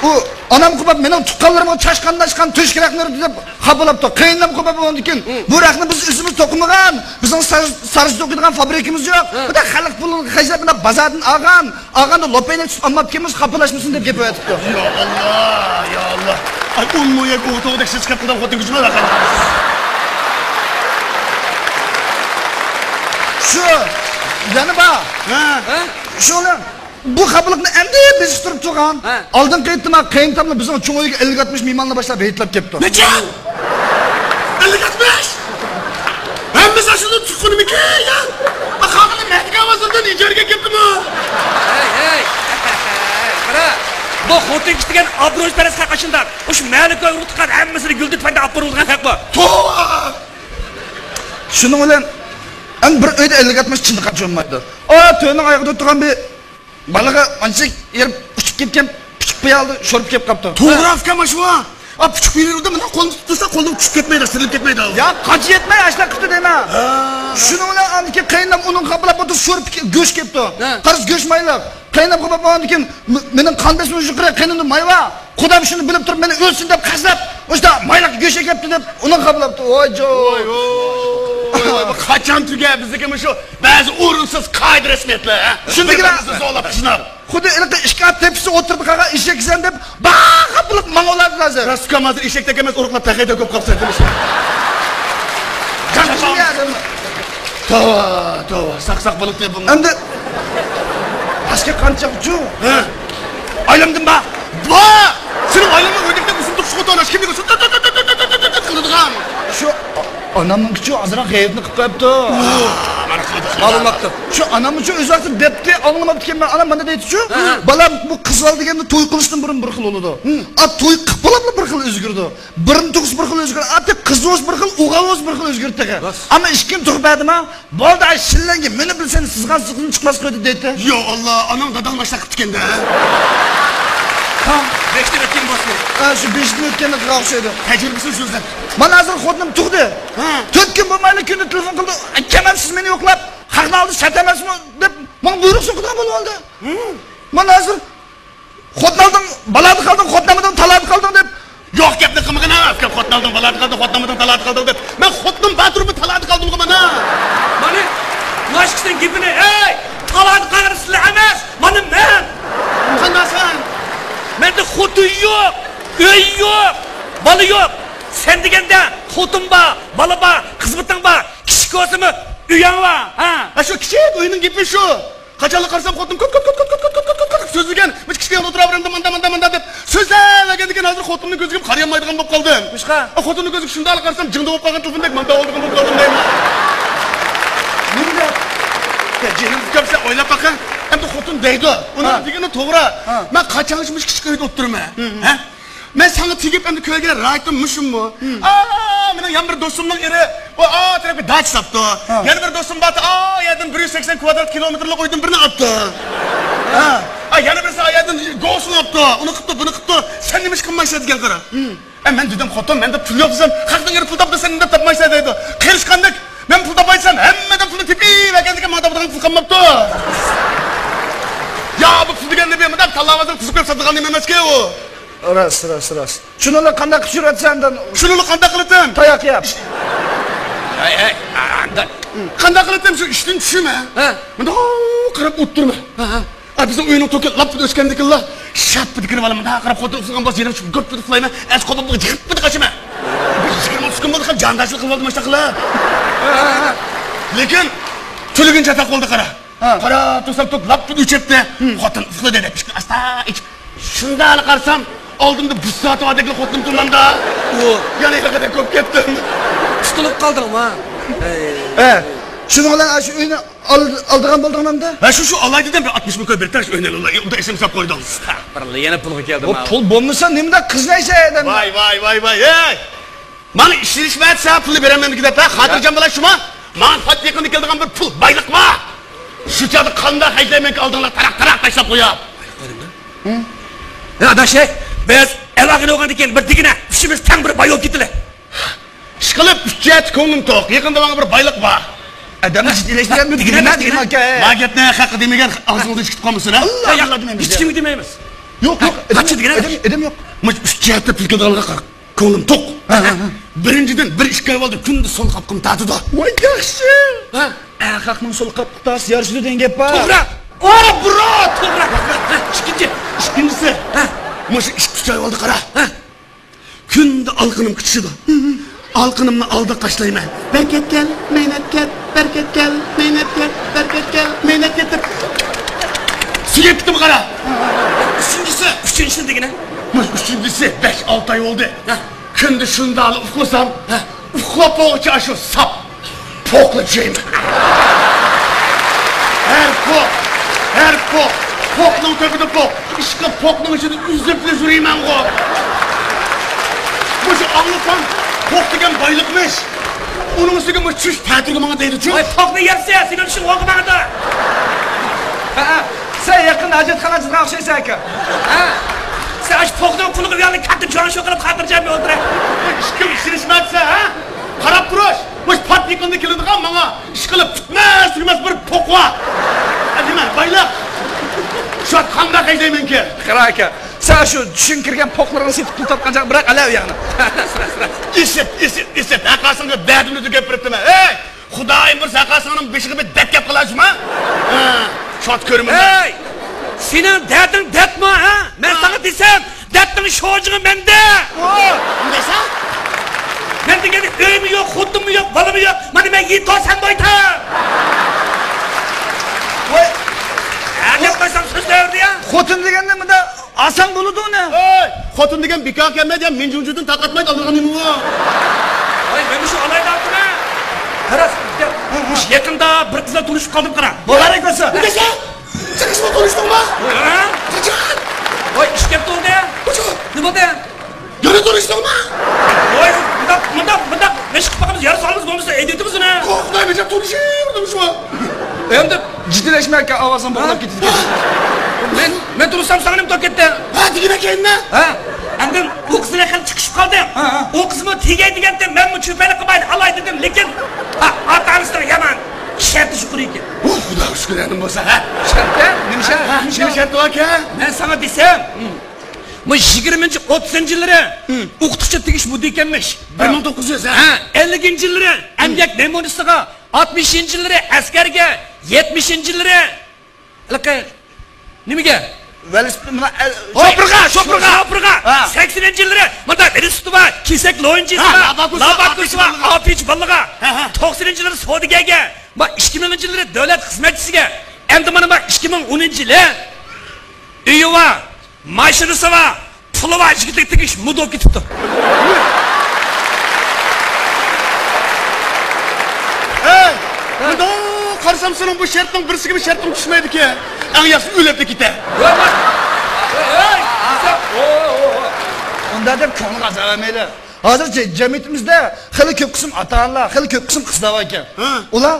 ئۇ ئانام قوپۇپ مېنىڭ تۇغقانلىرىمغا چاشقان-داشقان تۆشۈك رەخنە ئۇردى دەپ خاپىلاپتۇ. قېيىنىنەم قوپۇپ ئۇنىڭدىن كېيىن، بۇ رەخنە بىز ئۆزىمىز توقۇمىغان، بىزنىڭ ساز، ساز توقۇيدىغان فابرىكىمىز يوق. بۇ خەلق پۇلىنى خەجلەپ مۇنداق بازاردىن ئالغان، ئالغاندا لوپەينى تۇتۇپ ئالماپتىكەنمىز، خاپىلاشمىسۇن دەپ گەپ ئېتىپتۇ. يا ئاللا، يا ئاللا. ئاي، ئۇنمۇ يەك ئوتۇغدەك سىز چىقىپ قىلدىم خوتۇن كۈچىمە باقاي. شۇ، يەنە بار. ھە. شۇ بۇ خاپىلىقنى ئەمدى بېسىشتۇرۇپ تۇرغان. ھە. ئالدىنقى ئېيتتىم، قېيىنتاملا بىزنىڭ چوڭ ئۆيگە ئەللىك ئاتمىش مېھماننى باشلاپ ھېيتلاپ كەپتۇ. نەچچە؟ ئەللىك ئاتمىش؟ ھەممىسى ئاشۇندىن تۇغقىنىمىكىن يا؟ قالغىنى مەھدىگە ئاۋازىدىن ئىجارىگە كەپتىمۇ؟ ھەي، ھەي. قارا، بۇ خوتۇن كىشى دېگەن ئابرويپەرەس خەق ئاشۇنداق. مۇشۇ مەلىكە ئۇرۇق تۇغقان ھەممىسىنى گۈلدۈتۈپ ھەيدەپ ئاپىرىدىغان خەق بۇ. توۋا! شۇنىڭ بىلەن ئەمدى بىر ئۆيدە ئەللىك ئاتمىش چىندىقاچ بولمايدۇ. ئا، تۆرنىڭ ئايىغىدا ئولتۇرغان بىر بالىغا ئانچە يېرىپ ئۇچۇپ كەتكەن پىچۇق پىيالىدىن شورپا كېلىپ قاپتۇ. توغرا ئۇكام، ئاشۇ. ئا، پىچۇق پىيالىنى ئۇردا مانا قولنى تۇتۇپ تۇرسا قولنى چۈشۈپ كەتمەيدۇ، سىرىلىپ كەتمەيدۇ. يا، قاچا يەتمەي ئاشۇنداق قىپتۇ دەيمەن. ھە. شۇنىڭ بىلەن ئاندىكى قېيىنىم ئۇنىڭ قاپلاپ ئولتۇرۇپ شورپا، گۆش كەپتۇ. ھە. قارىسا گۆش مايلىق. قېيىنىم قاپلاپ بولغاندىن كېيىن، م-، مېنىڭ قان بېسىمىم يۇقىرى، قېنىمدا ماي بار. قۇدام شۇنى بىلىپ تۇرۇپ مېنى ئۆلسۇن دەپ قەستلەپ، مۇشۇنداق مايلىق گۆش ئەكەپتۇ دەپ ئۇنىڭ قاپلاپتۇ. ۋاي جوي. ۋاي، ۋاي، ۋاي، ۋاي، بۇ قاچان تۈگەر بىزدىكى مۇشۇ بەزى ئورۇنسىز قائىدە رەسمىيەتلەر، ھە؟ شۇندىكىلا بىر-بىرىمىزنى زورلاپ قىزناپ. خۇددى ھېلىقى ئىككى ئات تېپىسى ئوتتۇرىدا قالغان ئېشەكسەن دەپ باغاپلىق ماڭىۋالاتىدۇ ھازىر. راست ئۇكام، ھازىر ئېشەكتەك ئەمەس، ئورۇقلاپ تەخەيدە كۆپ قاپسەن دېمىش. توۋا، توۋا، ساق ساق بولۇپ بۇ. ئەمدى پەسكە قانچە چىقچۇ؟ ھە. ئايلامدىن بار. بار! سېنىڭ ئايلامنىڭ ئۆردەكتەك ئۇزۇن تۇرۇشىغا تولا، كىمنىڭ قىلىدىغان؟ شۇ ئانامنىڭكىچۇ ئازراق غەيۋىتىنى قىلىپ قويۇپتۇ. مانا قىلىدۇ. ئاڭلىماپتۇ. شۇ ئاناممۇچۇ ئۆزى ۋاقتىدا دەپتۇ، ئاڭلىماپتىكەنمەن. ئانام مانا دەيتتىچۇ، ھە. بالام، بۇ قىز بالا دېگەندە توي قىلىشتىن بۇرۇن بىر خىل بولىدۇ. ھە. ئا، توي قىلىپ بولۇپلا بىر خىل ئۆزگىرىدۇ. بىرىنى تۇغسا بىر خىل ئۆزگىرىدۇ. ئاتى قىز بولسا بىر خىل، ئوغۇل بولسا بىر خىل ئۆزگىرىدۇ تېخى. راست. ئەمما ئىككىنى تۇغۇپ بەردىما، بولدى، ئاي، شىللەڭگە مېنى بىلسەن، سىزغان سىزغىنى چىقماس قىلدى دەيتتى. يا ئاللا، ئاناڭ داداڭ ناشتا قىپتىكەن-دە. ھا؟ بېشىدىن ئۆتكەن بولسا كېرەك. ھە، شۇ بېشىدىن ئۆتكەندە قىلغان ئوخشايدۇ. تەجرىبىسىنى سۆزلەپ. مانا ھازىر خوتۇنۇم تۇغدى. ھە. تۆت كۈن بولمايلا كۈندە تېلېفون قىلدى. ئاكام، سىز مېنى يوقلاپ، خەقنىڭ ئالدىدا شەرت ئەمەسمۇ دەپ، ماڭا بۇيرۇق سوقىدىغان بولۇۋالدى. ھە. مانا ھازىر خوتۇن ئالدىڭ، بالادا قالدىڭ، خوتۇن ئالمىدىڭ، تالادا قالدىڭ دەپ. يوق گەپنى قىلمىغىن ھە، ئۇكام، خوتۇن ئالدىڭ، بالادا قالدىڭ، خوتۇن ئالمىدىڭ، تالادا قالدىڭ دەپ. مەن خوتۇنۇم بار تۇرۇپمۇ تالادا قالدىمغۇ مانا. مانا، مانا ئىككىسىنىڭ گېپىنى، ھەي، تالادا قالغىنى سىلەر ئەمەس، مانا مەن. قانداقسەن؟ مەندە خوتۇن يوق، ئۆي يوق، بالا يوق. سەن دېگەندە خوتۇن بار، بالا بار، خىزمىتىڭ بار، كىچىك بولسىمۇ ئۆيۈڭ بار، ھە؟ ھە، شۇ كىچىك ئۆينىڭ گېپى شۇ. قاچانلا قارىسام، خوتۇن كوت، كوت، كوت سۆزلىگەن. مۇشۇ كىچىكىگە ئولتۇراۋېرەمدۇ، ماندا، ماندا، ماندا دەپ سۆزلەۋەرگەندىكىن، ھازىر خوتۇننىڭ كۆزىگە قارىيالمايدىغان بولۇپ قالدىم. نېمىشقا؟ ئا، خوتۇننىڭ كۆزىگە شۇنداقلا قارىسام، جىڭدا بولۇپ قالغان تېلېفوندەك ماندا بولىدىغان بولۇپ قالدىم دەيمەن. نېمە دەپ؟ يا، جېنىم ئۇكام، سەن ئويلاپ باققىن. ئەمدى خوتۇن دەيدۇ. ئۇنىڭ دېگىنى توغرا. ھە. مەن قاچانغىچە مۇشۇ كىچىك ئۆيدە ئولتۇرىمەن؟ ھە؟ مەن ساڭا تېگىپ ئەمدى كۆرگەن رايىتىم مۇشۇمۇ؟ ھە. ئا، مېنىڭ يەنە بىر دوستۇمنىڭ ئېرى، ئۇ ئا تەرەپكە داچا ساپتۇ. ھە. يەنە بىر دوستۇم بارتى، ئا يەردىن بىر يۈز سەكسەن كۋادرات كىلومېتىرلىق ئۆيدىن بىرنى ئاپتۇ. ھە. ئا، يەنە بىرسى ئا يەردىن گوسىنى ئاپتۇ. ئۇنى قىپتۇ، بۇنى قىپتۇ. سەن نېمە ئىش قىلمايسەن دېگەن قارا. ھە، مەن دېدىم، خوتۇن، مەندە پۇل يوق دېسەم، خەقنىڭ ئېرى پۇل تاپتى، سەن نېمە دەپ تاپمايسەن دەيدۇ. قېرىشقاندەك، مەن پۇل تاپاي دېسەم، ھەممىدىن پۇلنى تېپىۋەرگەندىكىن ماڭا تاپىدىغان پۇل قالماپتۇ. يا، بۇ پۇل دېگەن نېمە؟ مۇنداق تاللا بازار تۈزۈپ قويۇپ ساتىدىغان نېمە ئەمەسكى ئۇ. راست، راست، راست. شۇنىلا قانداق قىلىپ يۈرۈۋاتىسەن ئاندىن؟ شۇنىلا قانداق قىلىتىم؟ تاياق يەپ. ھەي، ھەي، ئاندىن. قانداق قىلىتىم؟ شۇ ئىشتىن چۈشىمەن. ھە. مۇنداق قاراپ ئولتۇرىمەن. ھە، ھە. ئا، بىزنىڭ ئۆينىڭ توكى لاپپىدە ئۆچكەندىكىنلا، شاپپىدە كىرىپ ئالىمەن. مۇنداق قاراپ خوتۇن ئۇخلىغان بولسا يېرىم چۈشۈپ گۈپپىدە ئۇخلايمەن. ئەس قوپۇپ يىغىپ قاچىمەن. بىر يىگىرمە ئوتتۇز كۈن بولدى، خېلى جانداشلىق قىلىۋالدىم ماشۇنداق قىلىپ. لېكىن تۈنۈگۈن چاتاق بولدى، قارا. ھە. قاراپ تۇرسام، توك لاپپىدە ئۆچۈپتۇ. خوتۇن ئۇخلىدى دەپ ئىچكىنى ئاستا ئىچىپ، شۇنداقلا قارىسام، ئالدىمدا بۇز سائىتى باردەكلا خوتۇنۇم تۇرمامدا. ئۇ. يەنە ھېلىقىدەك كۆپ كەتتىم. تۇتۇلۇپ قالدىڭما؟ ھە، شۇنىڭ بىلەن شۇ ئۆينى ئال-، ئالىدىغان بولدۇڭمۇ ئەمدى؟ ھە، شۇ، شۇ ئالاي دېدىم، بىر ئاتمىش مىڭ كوي بېرىپ تەرەپ، شۇ ئۆينى ئالاي. ئۇندا ئېسىمگە ساپ قويدۇڭ. ئەستەغپۇرۇللا، يەنە پۇلغا كەلدىم. ئۇ پۇل بولمىسا نېمىدە قىز دەيسەن ئادەمگە؟ ۋاي، ۋاي، ۋاي، ۋاي، ھەي! ماڭا ئىشىنىشمەيسەن، پۇلنى بېرەلمەيمەن دەپ، ھە؟ خاتىرجەم بولاي شۇما. ماڭا پات يېقىندا كېلىدىغان بىر پۇل بايلىق بار. شۇ چاغدا قانداق خەجلەيمەنكى، ئالدىڭلار تاراق-تاراق تاشلاپ قويۇپ. ھە، ئاداش، ھەي، بىز ئەلاقىدە بولغاندىن كېيىن بىر دېگىنە، ئۈچىمىز تەڭ بىر باي بولۇپ كېتىلى. ئىشقىلىپ، ئۈچ جەھەتتە كۆڭلۈم توق. يېقىندا ماڭا بىر بايلىق بار. ئادەمنى جىددىيلەشتۈرگەن بىر دېگىنە، دېگىنە، دېگىنە. ما گەپنى خەققە دېمىگەن، ئاغزىڭدىن چىقىپ قالمىسۇن، ھە؟ ئاللا، ھەي، ئاللا دېمەيمىز. ھېچكىمگە دېمەيمىز. يوق، يوق، ئادەم قاچا يوق، دېگەن ئادەم، ئادەم يوق. مانا ئۈچ جەھەتتە پىلكىدىغانلىققا كۆڭلۈم توق. ھە، ھە، ھە. بىرىنچىدىن، بىر ئىككى ئاي بولدى، كۈندە سول قاپىقىم تارتىدۇ. ۋاي ياخشى. ھە؟ ئەخەقنىڭ سول قاپىقى تارتسا يارىشىدۇ دېگەن گەپ بار. توغرا. ئا، برا، توغرا. ھە، ئىككىنچى. ئىككىنچىسى. ھە؟ مۇشۇ ئىككى ئۈچ ئاي بولدى، قارا. ھە؟ كۈندە ئالىقىنىم قىچىشىدۇ. ئالىقىنىمنى ئالدى قاشلايمەن. بەرىكەت كەل، مەينەت كەت، بەرىكەت كەل، مەينەت كەت، بەرىكەت كەل، مەينەت كەت دەپ سۆيۈپ كېتىمەن، قارا. ئۈچىنچىسى. ئۈچىنچىسى دېگىنە؟ مانا ئۈچىنچىسى بەش ئالتە ئاي بولدى. ھە. كۈندە شۇنداقلا ئۇخلىسام، ھە، ئۇخلاپ بولغۇچە ئاشۇ ساپ پوقلا چۈشەيمەن. ھەر پوق، ھەر پوق، پوقنىڭ تۆپىدە پوق. ئىشقىلىپ پوقنىڭ ئىچىدە ئۈزۈپلا يۈرىمەنغۇ. مۇشۇ ئاڭلىسام، پوق دېگەن بايلىقمىش. ئۇنىڭ ئۈستىگە مۇشۇ چۈش تەتۈرگە ماڭا دەيدۇچۇ. ۋاي، پوقنى يەرسە، سېنىڭ ئىشىڭ ئوڭغا ماڭىدۇ. ھە، سەن يېقىندا ھاجەتخانىغا چىققان ئوخشايسەن ئاكا. ھە؟ سەن ئاشۇ پوقنىڭ پۇلىغا ئۇيالنى كاتتا جۇاڭشۇ قىلىپ خاتىرجەم ئولتۇر. ئىشقىلىپ ئىشىنىشمەيسەن، ھە؟ قاراپ تۇرۇش. مۇشۇ پات يېقىندا كېلىدىغان ماڭا ئىشقىلىپ پۈتمەس تۈگىمەس بىر پوق بار. ھە، نېمە، بايلىق؟ شۇ قانداق ھەيدەيمەنكى؟ قارا ئاكا، سەن شۇ چۈشۈڭگە كىرگەن پوقلىرىڭنى سېتىپ پۇل تاپقان چاغ بىراق ئەلە ئۇ ياقنى. ئېسىت، ئېسىت، ئېسىت. ھەققاسىڭغا دەردىمنى تۈگەپ بېرىپتىمەن. ھەي! خۇدايىم بۇ ساقاسىڭنىڭ بېشىغا بىر دەت كەپ قالارچۇما؟ ھە، شۇڭا كۆرىمەن. ھەي! سېنىڭ دەردىڭ دەتمۇ، ھە؟ مەن ساڭا دېسەم، دەتنىڭ شوجىڭى مەندە! ئۇ، نېمە دەيسەن؟ مەن دېگەن ئۆيمۇ يوق، خوتۇنمۇ يوق، بالىمۇ يوق. مانا مەن يېتىم، سەن بايتاق! ۋاي! ھە، دەپ قويسام سۆزلەۋەردى يا! خوتۇن دېگەندە مۇنداق ئاسان بولىدۇ ئۇنى. ئەي، خوتۇن دېگەن بىكار كەلمەيدۇ يا، مىنجۇڭجۇدىن تارقاتمايدۇ، ئالىدىغان نېمە ئۇ؟ ۋاي، مەن مۇشۇ ئالايدا ئاتىمەن. قارا، مۇشۇ يېقىندا بىر قىز بىلەن تونۇشۇپ قالدىم، قارا. مۇبارەك بولسۇن. نېمە دەيسەن؟ سەن قىز بىلەن تونۇشتۇڭما؟ ھە؟ قاچان؟ ۋاي، ئىش كەپ تۇردى. قاچان؟ نېمە بولدى؟ يەنە تونۇشتۇڭما؟ ۋاي، مۇنداق، مۇنداق، مۇنداق مەشىق قىلىپ باقىمىز، يارا سالىمىز بولمىسا ئېيتىۋېتىمىز ئۇنى. قورقماي بېجىپ تونۇشۇۋېرىمىزمۇ؟ ئەمدى جىددىيلەشمە ئاكا، ئاۋازىڭ بوغۇلۇپ كېتىدىكەن. مەن، مەن تونۇشسام ساڭا نېمە توپ كەتتى؟ ھە، دېگىنە كەينىنە. ھە؟ ئەمدى ئۇ قىز بىلەن خېلى چىقىشىپ قالدىم. ھە، ھە. ئۇ قىزمۇ تېگەي دېگەنتى، مەنمۇ چۈپەيلىك قىلمايلى ئالاي دېدىم، لېكىن، ھە، ئاتا-ئانىسىنىڭ يامان شەرتى يۇقىرى ئىكەن. ئۇھ، خۇداغا شۈكۈر ئەنە بولسا، ھە؟ شەرتى؟ نېمە شەرت؟ ھە، نېمە شەرت ئۇ ئاكا؟ مەن ساڭا دېسەم، مۇ يىگىرمىنچى، ئوتتۇزىنچى يىللىرى ئوقۇتقۇچى تېگىش مۇددىئىكەنمىش. بىر مىڭ توققۇز يۈز، ھە؟ ھە، ئەللىكىنچى يىللىرى ئەمگەك نەمۇنىسىغا، ئاتمىشىنچى يىللىرى ئەسكەرگە، يەتمىشىنچى يىللىرى ھېلىقى نېمىگە؟ ۋېلىسىپىت، مانا، ئەل-، شوپۇرغا، شوپۇرغا، شوپۇرغا. ھە. سەكسىنىنچى يىللىرى مۇنداق ۋېلىسىپىتى بار، كېسەك لونچىسى بار، لاپاكوسى بار، ئاپىچ بالىغا. ھە، ھە. توقسىنىنچى يىللىرى سودىگەرگە، ما ئىككى مىڭىنچى يىللىرى دۆلەت خىزمەتچىسىگە. ئەمدى مانا، ما ئىككى مىڭ ئونىنچى يىلى ئۆيى بار، ماشىنىسى بار، پۇلى بار يىگىتلىك تېگىش مۇددىئى كېتىپتۇ. ھەي، مۇنداق قارىسام، سېنىڭ بۇ شەرتىڭ بىرسىگىمۇ شەرتىڭ چۈشمەيدىكەن. ئەڭ ياخشىسى ئۆلۈپ كېتە. ئۇنداق دەپ كۆڭلىگە ئازار بەرمەيلى. ھازىر جە-، جەمئىيىتىمىزدە خېلى كۆپ قىسىم ئاتا-ئانىلار، خېلى كۆپ قىسىم قىزلار باركەن. ھە. ئۇلار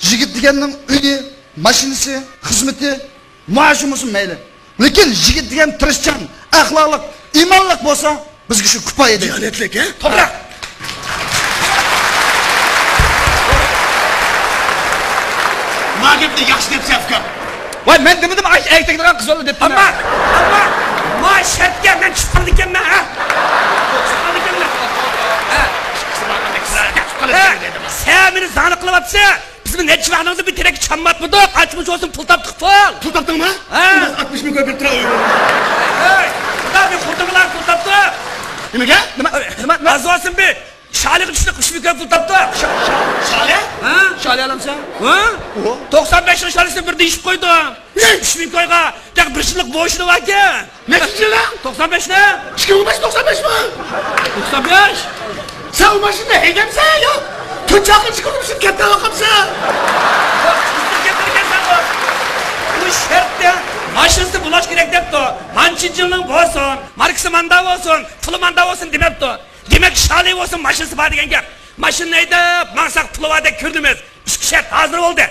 يىگىت دېگەننىڭ ئۆيى، ماشىنىسى، خىزمىتى، مائاشى بولسۇن مەيلى. لېكىن يىگىت دېگەن تىرىشچان، ئەخلاقلىق، ئىمانلىق بولسا، بىزگە شۇ كۇپايە دەيدۇ. دىيانەتلىك، ھە؟ توغرا. ما گەپنى ياخشى دەپسەن، ئۇكام. ۋاي، مەن دېمىدىم، ئاي، ئەگتەكلىگەن قىز بولدى دەپتىمەن. ئەمما، ئەمما، ما شەرتكە مەن چۈشۈپ قالىدىكەنمەن، ھە؟ چۈشۈپ قالىدىكەنمەن. ھە. ھە. سەن مېنى زانا قىلىۋاتىسەن. بىزمۇ نەچچە ۋاقىتنىڭ بىر تېرەككە چامما ئاتمىدۇق، ئانچە-مۇنچە بولسۇن پۇل تاپتۇق، پۇل. پۇل تاپتىڭمۇ؟ ھە. ئاتمىش مىڭ كوي بېرىپ تۇراي. ھەي، خۇدا بىر خوتۇنلار پۇل تاپتۇق. نېمىگە؟ نېمە؟ نېمە؟ نېمە؟ ئاز بولسۇن بىر شالىغا چۈشتۇق، ئۈچ مىڭ كوي پۇل تاپتۇق. شا-، شا-، شالە؟ ھە؟ شالە ئالامسەن؟ ھە؟ ئوھو. توقسان بەشنىڭ شالىسىنى بىر دېيىشىپ قويدۇم. نە؟ ئۈچ مىڭ كويغا، تېخى بىر يىللىق بوشىنى باركەن. نەچچىنچى يىلى؟ توقسان بەشنى. ئىككى مىڭ بەش، توقسان بەشمۇ؟ توقسان بەش. سەن ئۇ ماشىنىنى ھەيدەمسەن يا؟ تۆت چاقىم چىقىرىپ شۇ كەتتە باقامسەن؟ بۇ شەرتتە ماشىنىسى بولۇش كېرەك دەپتۇ. مانچىنچىلنىڭ بولسۇن، ماركىسى ماندا بولسۇن، پۇلى ماندا بولسۇن دېمەپتۇ. دېمەك، شالى بولسۇن، ماشىنىسى بار دېگەن گەپ. ماشىنىنى ھەيدەپ ماڭساق پۇلى باردەك كۆرۈنىمىز. ئىككى شەرت ھازىر بولدى.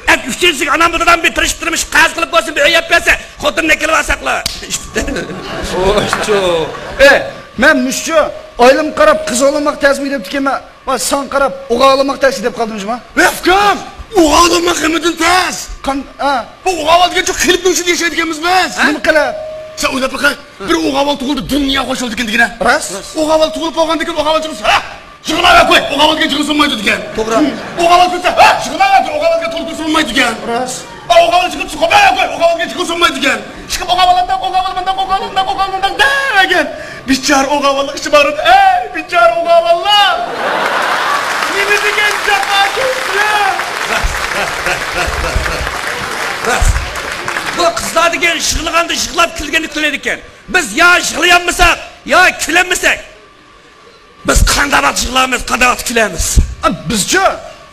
ئەمدى ئۈچىنچىسىگە ئانام بۇ دادام بىر تىرىشىپ تۇرمۇش قەرز قىلىپ بولسۇن بىر ئۆي ئەپ بەرسە، خوتۇننى كېلىۋالساقلا. ئىش پۈتتى. ئوشچۇ. ئەي، مەن مۇشۇچۇ ئايلىمغا قاراپ قىز ئوغلىماق تەسمى دەپتىكەنمەن. ۋاي، ساڭا قاراپ ئوغۇل ئوغلىماق تەس دەپ قالدىم جۇما. ۋەي ئۇكام، ئوغۇل ئوغلىماق ھەممىدىن تەس. قان-، ھە. بۇ ئوغۇل ئالغانچۇ قېلىپنىڭ ئىچىدە ياشايدىكەنمىز بىز. نېمە قىلىپ؟ سەن ئويلاپ بېقە، بىر ئوغۇل بالا تۇغۇلدى، دۇنيا خوش بولدى دېگىنە. راست. ئوغۇل بالا تۇغۇلۇپ بولغاندىن كېيىن ئوغۇل بالا چىقىپ، ھە، يىغلاۋەر قوي، ئوغۇل بالا دېگەن يىغلىسۇنمايدۇ دېگەن. توغرا. ئوغۇل بالا كۆرسە، ھە، يىغلاۋەر قوي، ئوغۇل بالا دېگەن تولۇق تۇرسۇنمايدۇ دېگەن. راست. ئوغۇل بالا چىقىپ، چىقىپ، ھە، قوي، ئوغۇل بالا دېگەن يىغلىسۇنمايدۇ دېگەن. چىقىپ، ئوغۇل بالا مۇنداق، ئوغۇل بالا مۇنداق، ئوغۇل بالا مۇنداق، ئوغۇل بالا مۇنداق دېگەن. بىچارە ئوغۇل بالا ئىچى ئاغرىدى، ئەي، بىچارە ئوغۇل بالا. نېمە دېگەن جاپاكەشلەر. راست. بۇ قىزلار دېگەن يىغلىغاندا يىغلاپ، كۈلگەندە كۈلىدىكەن. بىز يا يىغلىيالمىساق، يا كۈلەلمىسەك، بىز قانداق ۋاقىت يىغلارمىز، قانداق ۋاقىت كۈلەرمىز؟ ئا، بىزچۇ؟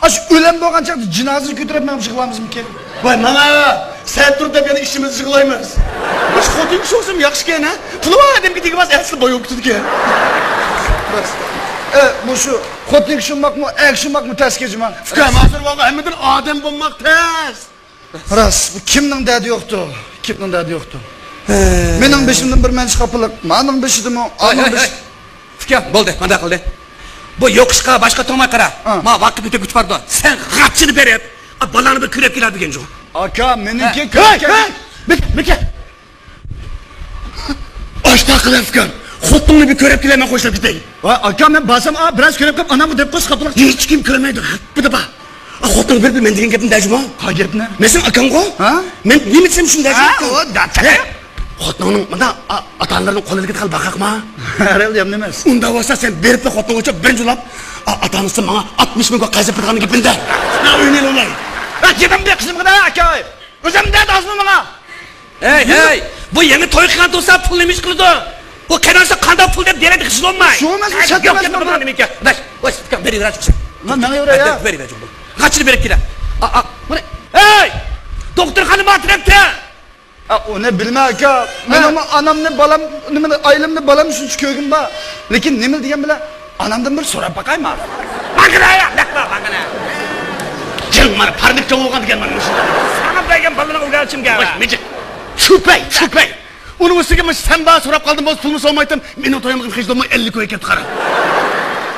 ئاشۇ ئۆلەم بولغان چاغدا جىنازىنى كۆتۈرۈپ مېڭىپ يىغلامىزمىكىن؟ ۋاي، ماڭا سەت تۇر دەپ يەنە ئىشىمىزدا يىغلايمىز. ئاشۇ خوتۇن كىشى بولسىمۇ ياخشىكەن، ھە؟ پۇلى بار ئادەمگە تېگىۋالسا ئەسلى بويۇپ كېتىدىكەن. راست. ئە، مۇشۇ خوتۇن كىشى بولماقمۇ، ئەر كىشى بولماقمۇ تەسكەن جۇما؟ ئۇكام، ھازىر ۋاقىت ھەممىدىن ئادەم بولماق تەس. راست، بۇ كىمنىڭ دەردى يوقتۇ؟ كىمنىڭ دەردى يوقتۇ؟ ھە. مېنىڭ بېشىمدىن بىر مەنچە خاپىلىق، مانىڭ بېشىدىمۇ، ئاي، ئانىڭ ئاي، بېشى-. ئاي. ئۇكام، بولدى، مانداق قىلدى. بۇ يوق ئىشقا باشقا توڭماي قارا. ھە. ما ۋاقىت ئۆتۈپ كېتىپ بارىدۇ. سەن غاچچىنى بېرىپ، ئا، بالاڭنى بىر كۆرۈپ كېلە دېگەن جۇ. ئاكا، مېنىڭكى ھە. كۆرۈپ ھەي، كەل-. ھەي! مىكە، مىكە. ئاشتاق قىلىپ ئۇكام، خوتۇنۇڭنى بىر كۆرۈپ كېلە، مەن خوشلاپ كېتەي. ۋاي، ئاكا، مەن بارسام، ئا، بىراز كۆرۈپ قېلىپ، ئانامغا دەپ قويسا خاپىلىق. ھېچكىم كۆرمەيدۇ. بىدىبا. خوتۇنۇڭ بېرىپ مەن دېگەن گەپنى دەجۇما. قاي گەپنى؟ مەن سېنىڭ ئاكاڭغۇ. ھە؟ مەن نېمە دېسەم شۇنى دەجۇما. ھە، ئۇ دەپ. ھە؟ خوتۇنۇڭنىڭ مۇنداق ئا-، ئاتا-ئانىلىرىنىڭ قولىدىكى تاقال باقاقما؟ ھەرەل يام ئەمەس. ئۇنداق بولسا سەن بېرىپلا خوتۇنۇڭغا چوپ بىرىنچى ئۇلاپ، ئا-، ئاتا-ئانىسى ماڭا ئاتمىش مىڭ كوي قەرز بېرىدىغان گېپىندە. مەن ئۆينى ئېلىۋالاي. ھە، گېپىمنى قىلمىغىن ھە، ئاكاي. ئۆزۈم دەردى ئازمۇ ماڭا؟ ھەي، ھەي، بۇ يېڭى توي قىلغان تۇرسا پۇل نېمە ئىش قىلىدۇ؟ بۇ قېرىڭسا قانداق پۇل دەپ دېرەكتە خىجىل بولماي. شۇ ئەمەس، ھە، شەرت يوق، ئەمەس ياپمىغان بۇنى. نېمىكەن؟ ئاداش، ۋاي، سىتكان بېرىۋېرە شۇ. مەن مېڭىۋېرەي ھە، يا. بېرىۋېرە شۇ. غاچىنى بېرىپ كېلە. ئا، ئا، مانا. ھەي! دوختۇرخانا ما تەرەپتە. ئا، ئۇنى بىلمەن ئاكا. ھە. مېنىڭمۇ ئانامنى، بالام، نېمىنى، ئائىلەمنى، بالامنى شۇنچە كۆرگۈم بار. لېكىن نېمە دېگەن بىلەن ئانامدىن بىر سوراپ باقاي مانا. ماڭغىنا يا، لەقما، ماڭغىنا. جىڭ مانا پارنىك چوڭ بولغان دېگەن مانا مۇشۇ. ساڭا بەرگەن بالىنىڭ ئۇرغان چىمگە. ۋاي، مىجىق. چۈپەي، چۈپەي. ئۇنىڭ ئۈستىگە مۇشۇ سەن بار سوراپ قالدىم بولسا پۇلمۇ سورىمايتتىم. مېنىڭ تويۇمغا خىجىل بولماي ئەللىك كوي كەپتۇ قارا.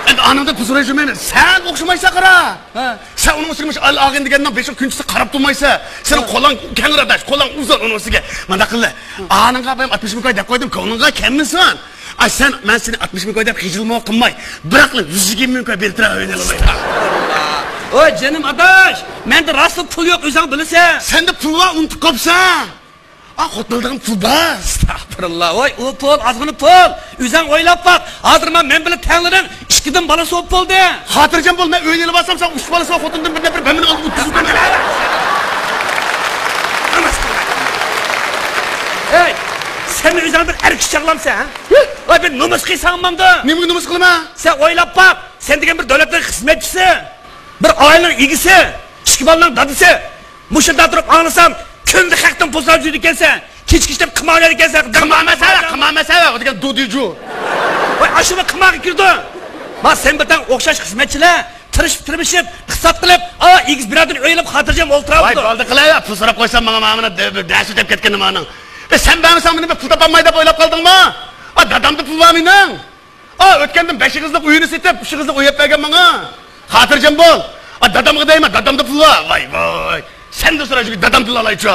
ئەمدى ئانامدىن پۇل سوراپ يۈرمەيمەن. سەن ئوخشىمايسەن قارا. ھە. سەن ئۇنىڭ ئۈستىگە مۇشۇ ئايال ئالغىن دېگەننىڭ بېشىغا كۈنچىسى قاراپ تۇرمايسەن. سېنىڭ ھە. قولۇڭ كەڭرى ئاداش، قولۇڭ ئۇزۇن ئۇنىڭ ئۈستىگە. مانداق قىللى. ھە. ئانىڭغا بايام ئاتمىش مىڭ كوي دەپ قويدۇم، كۆڭلۈڭگە كەلمىسۇن. ئاي سەن، مەن سېنى ئاتمىش مىڭ كوي دەپ خىجىلمۇ قىلماي، بىراقلا يۈز يىگىرمە مىڭ كوي بېرىپ تۇراي ئۆينى ئالماي. ۋاي جېنىم ئاداش، مەندە راستلا پۇل يوق، ئۆزۈڭ بىلىسەن. سەندە پۇل بار، ئۇنتۇپ قاپسەن. ئا، خوتۇن ئالىدىغان پۇل بار. ئەستەغپۇرۇللا. ۋاي، ئۇ پۇل، ئازغىنا پۇل. ئۆزۈڭ ئويلاپ باق. ھازىر مانا مەن بىلەن تەڭلىرىڭ ئىككىدىن بالىسى بولۇپ بولدى. خاتىرجەم بول، مەن ئۆينى ئېلىۋالسام، سەن ئۈچ بالىسى بار خوتۇندىن بىرنى بېرىپ، ھەممىنى ئالدىن ئۆتكۈزۈپ قويمايمەن. ھەي، سەن ئۆزۈڭ بىر ئەر كىشى چاغلامسەن، ھە؟ ۋاي، بىر نومۇس قىلساڭ ماڭدۇ. نېمىگە نومۇس قىلىمەن؟ سەن ئويلاپ باق. سەن دېگەن بىر دۆلەتنىڭ خىزمەتچىسى، بىر ئائىلىنىڭ ئىگىسى، ئىككى بالىنىڭ دادىسى. مۇشۇنداق تۇرۇپ ئاڭلىسام، كۈندە خەقتىن پۇل سوراپ يۈرىدىكەنسەن، كېچە كېچىلەپ قىمار ئوينايدىكەنسەن. قىمار مەسەلە، قىمار مەسەلە، ئۇ دېگەن دۇدىجۇ. ۋاي، ئاشۇمۇ قىمارغا كىرىدۇ. ما، سەن بىر تەڭ ئوخشاش خىزمەتچىلەر، تىرىشىپ، تىرمىشىپ، ئىقتىساد قىلىپ، ئا، ئېگىز بىرادىنى ئۆيلەپ، خاتىرجەم ۋاي، ئولتۇرۇۋاتىدۇ. بولدى قىلە، پۇل سوراپ قويسام، ماڭا، مانا، مانا، دە-، دە-، دەرس ئۆتۈپ كەتكىنى مانىڭ. ئە، سەن بەرمىسەڭ، مېنى بىر پۇل تاپالماي دەپ ئويلاپ قالدىڭمۇ؟ ئا، دادامدا پۇل بار مېنىڭ. ئا، ئۆتكەندىن بەش ئېغىزلىق ئۆينى سېتىپ، ئۈچ ئېغىزلىق ئۆي ئېلىپ بەرگەن ماڭا. خاتىرجەم بول. ئا، دادامغا دەيمەن، دادامدا پۇل بار. ۋاي، ۋاي. سەندىن سورايچۇ، دادامدىن ئالايچۇ.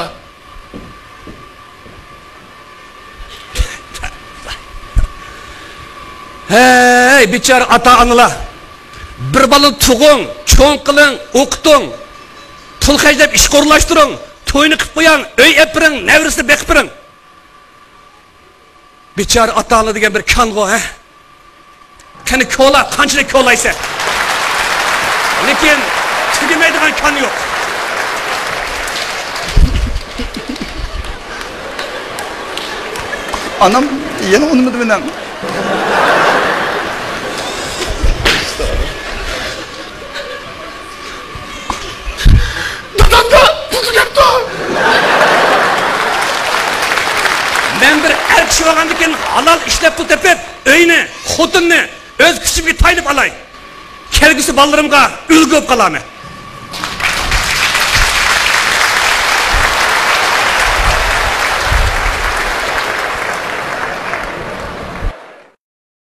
ھەي، بىچارە ئاتا-ئانىلار. بىر بالىنى تۇغۇڭ، چوڭ قىلىڭ، ئوقۇتۇڭ. پۇل خەجلەپ ئىشقا ئورۇنلاشتۇرۇڭ. تويىنى قىلىپ قويۇڭ، ئۆي ئېلىپ بېرىڭ، نەۋرىسىنى بېقىپ بېرىڭ. بىچارە ئاتا-ئانا دېگەن بىر كانغۇ، ھە؟ قېنى كولا، قانچىلىك كولايسەن؟ لېكىن تۈگىمەيدىغان كان يوق. ئانام يەنە ئۇنىمىدى مېنىڭ. دادامدا پۇل تۈگەپتۇ. مەن بىر ئەر كىشى بولغاندىكىن ھالال ئىشلەپ پۇل تېپىپ، ئۆينى، خوتۇننى ئۆز كۈچۈمگە تايىنىپ ئالاي. كەلگۈسى بالىلىرىمغا ئۈلگە بولۇپ قالارمەن.